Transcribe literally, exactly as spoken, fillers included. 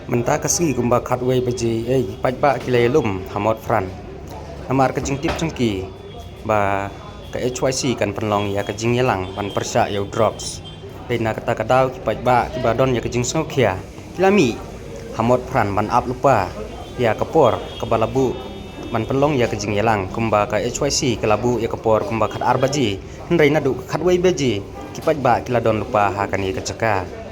Mynta ka sngi kumba khatwei baje, ei, paidbah ki la ïalum ha Motphran. Namar ka jingtip jong ki ba ka H Y C kan pynlong ïa ka jingïalang ban pyrshah ïa u drugs. Dei na kata ka daw ki paidbah kiba don ïa ka jingsngewkhia ki la mih ha Motphran ban ap lypa ïa ka por kaba la buh ban pynlong ïa ka jingïalang, kumba ka H Y C ka la buh ïa ka por kumba khatar baje, hynrei naduh ka khatwei baje ki paidbah ki la don lypa ha kane ka jaka.